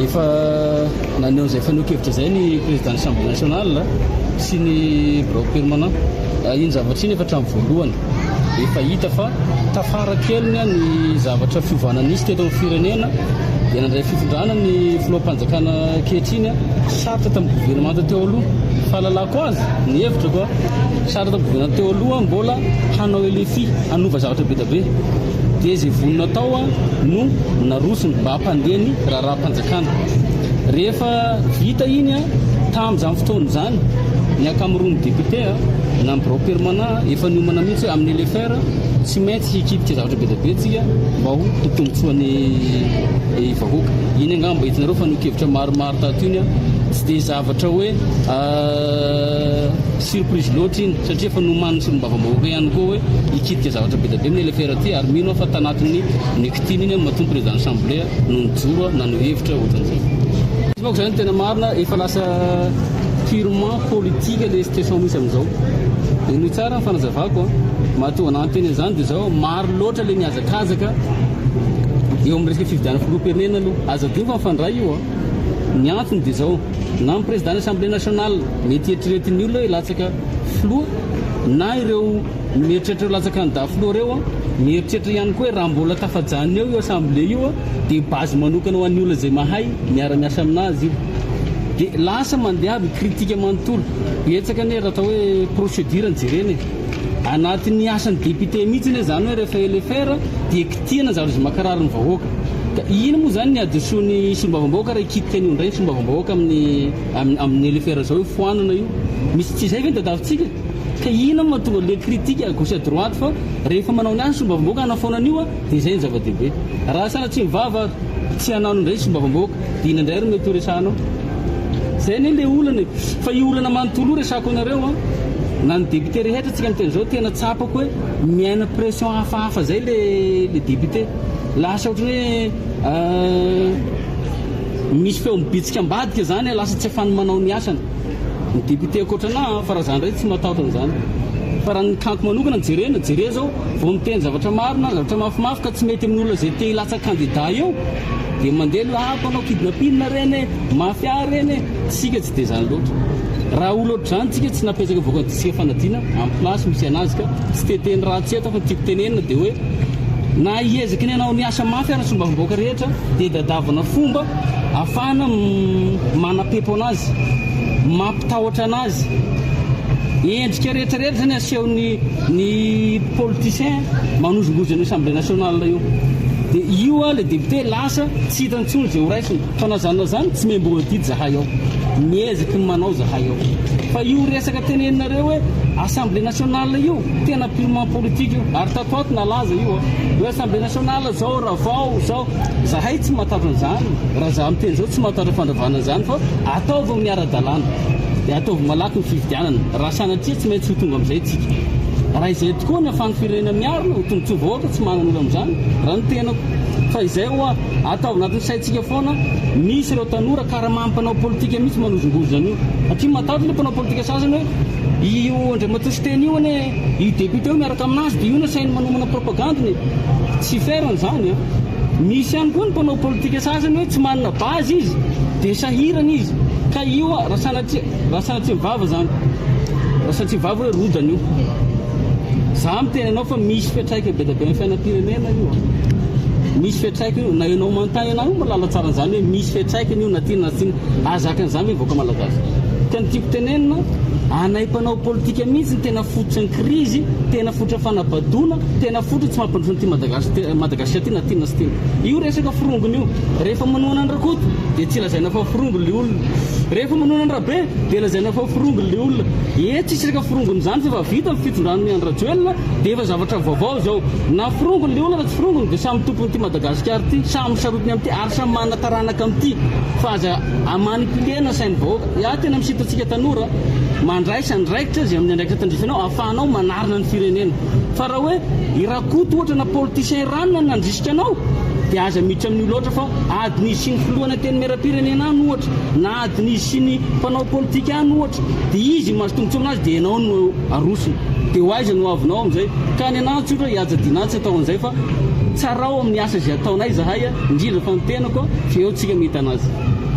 Efa naneho izay fanehoan-kevitra izay ny président ny Assemblée nationale sy ny birao permanent. Iny zavatra iny efa hatramin'ny voalohany efa hita fa tafara keliny ny zavatra fiovana nisy teto amin'ny firenena dia nandray fitondrana ny filoham-panjakana ankehitriny. Sarotra tamin'ny governemanta teo aloha, fahalalako azy, ny hevitrako, sarotra tamin'ny governemanta teo aloha mbola hanao LFI, hanova zavatra be dia be. Dia izay vonona tao no narosony mba hampandeha ny raharaham-panjakana. Rehefa vita iny, tamin'izany fotoana izany, ny ankamaroan'ny député na ny birao permanent efa niomana mihitsy hoe amin'ny LFR tsy maintsy hikitika zavatra be dia be tsika mba ho tombontsoan'ny vahoaka. Iny angamba hitanareo fa fanehoan-kevitra maromaro tato iny tsy dia zavatra hoe surprise loatra iny satria efa nomanin'ny solombavambahoaka ihany koa hoe hikitika zavatra be dia be amin'ny LFR ity ary mino aho fa tanatin'ny nekitiny iny matoa ny président assemblée no nijoro naneho hevitra ohatran'izay. Izy manko zany tena marina efa lasa purement politique le situation misy amin'izao. Henoy tsara ny fanazavako a. Mahatonga anah niteny an'izany dia zao, maro loatra le mihazakazaka eo amin'ny resaka fifidianana filoham-pirenena aloha. Aza adino fa mifandray io a. Ny antony dia zao, na ny président ny assemblée nationale mety eritreretin'ny olona hoe hilatsaka filoha na ireo mieritreritra ho lasa candidat filoha ireo mieritreritra ihany koa hoe raha mbola tafajanona eo io assemblée io dia base manokana ho an'ny olona izay mahay miara-miasa aminazy io. Dia lasa mandeha aby critique manontolo. Betsaka anie raha atao hoe procédure no jerena e. Anatin'ny asan'ny député mihitsy anie izany hoe rehefa LFR dia kitihana ny zavatra izay mankarary ny vahoaka. Ka ino moa izany ny hadisoan'ny solombavambahoaka raha hikitika an'io indray ny solombavambahoaka amin'ny amin'ny LFR izao io foanana io. Misy tsy izay ve ny tadiavintsika? Ka inona no mahatonga le critique à gauche à droite fa rehefa manao ny asa solombavambahoaka hanafoana an'io dia izay no zava-dehibe. Raha sanatria ny vava ary tsy hanano indray solombavambahoaka dia inona indray ary no mety ho resahanao? Izay anie le olana e! Fa io olana manontolo io resahako anareo an, na ny député rehetra tsika miteny izao tena tsapako hoe miaina pression hafahafa izay le le député. Lasa ohatran'ny hoe misy feo mibitsika ambadika izany lasa tsy afany manao ny asany. Ny député ankoatra anah fa raha za ndray tsy matahotra an'izany. Fa raha ny kanto manokana no jerena, jereo zao vao miteny zavatra marina, zavatra mafimafy ka tsy mety amin'ny olona izay te hilatsaka candidat eo dia mandeha aloha ah mpanao kidnapping reny e, mafia reny e, tsika tsy dia zany loatra. Raha olona ohatr'izany tsika tsy napetraka voaka ny distrika Fanadina amin'ny place misy anazy ka tsy te hiteny ratsy eto fa ny tiako tenenina dia hoe na hiezaky ny hanao ny asa mafy ary ny solombavambahoaka rehetra dia dadavina fomba Afahana manapepo anazy, mampitahotra anazy. Endrika rehetra rehetra zany asehon'ny ny politicien manozongozona io assemblée nationale io. Dia io a le député lasa tsy hitany intsony izay ho raisiny. Fa na zany na zany tsy membo adidy zahay ao. Miezaky ny manao zahay ao. Fa io resaka teneninareo hoe assemblée nationale io tena purement politique io. Ary tato ato nalaza io a. Hoe assemblée nationale zao ravao zao. Zahay tsy matahotra an'izany, raha za miteny zao tsy matahotra fandravana an'izany fa ataovy amin'ny ara-dalàna dia ataovy malaky ny fifidianana raha sanatria tsy maintsy ho tonga amin'izay tsika. Raha izay tokoa ny ahafahan'ny firenena miarina ho tombotsoa vahoaka tsy manana olana amin'izany raha ny tenako. Fa izay hoa ataovy anatin'ny saintsika foana, misy ireo tanora karaman'ny mpanao politika mihitsy manozongozona an'io satria matahotra ilay mpanao politika sasany hoe io Andriamatoa Siteny io anie Io député io miaraka aminazy dia io no asainy manomana propagande-ny e! Tsy ferana izany an! Misy ihany koa ny mpanao politika sasany hoe tsy manana base izy dia sahirana izy ka io raha sanatria raha sanatria ny vava izany raha sanatria ny vava hoe rodana io. Za miteny anao fa misy fiantraikany be dia be amin'ny fiainam-pirenena io an! Misy fiantraikany io na ianao manontany anah io mahalala tsara an'izany hoe misy fiantraikany io na tiana na tsy tiana. Ahazaka an'izany ve ny vahoaka malagasy? Ka ny tiako tenenina, anay mpanao politika mihitsy ny tena fototry ny krizy, tena fototra fanabadoana, tena fototra tsy mampandroso an'ity Madagasikara ity na tiana na tsy tiana. Io resaka forongony io, rehefa manohana an'i Rakoto dia tsy lazaina fa forongony le olona, rehefa manohana an'i Rabe dia lazaina fa forongony le olona. Etsy tsisy resaka forongony izany fa efa vita ny fitondran'i Andry Rajoelina dia efa zavatra vaovao izao. Na forongony le olona na tsy forongony dia samy tompon'ity Madagasikara ity, samy sarotiny amin'ity ary samy manana taranaka amin'ity fa aza a-manipuler-na sain'ny vahoaka. Iah tena misito antsika tanora, mandraisa andraikitra izay amin'ny andraikitra tandrify anao ahafahanao manarina ny firenena. Fa raha hoe i Rakoto ohatra na politicien ranona no nandrisika anao dia aza miditra amin'io loatra fa adin'izy sy ny filohan'ny antenimierampirenena any ohatra na adin'izy sy ny mpanao politika any ohatra dia izy mahazo tombotsoa aminazy dia ianao no arosony dia ho aiza no avinao amin'izay. Ka ny anah tsotra hihaja dinah tsy atao an'izay fa. Tsarao amin'ny asa izay ataonay izahay, indrindra fa ny tenako, fa eo tsika mahita anazy.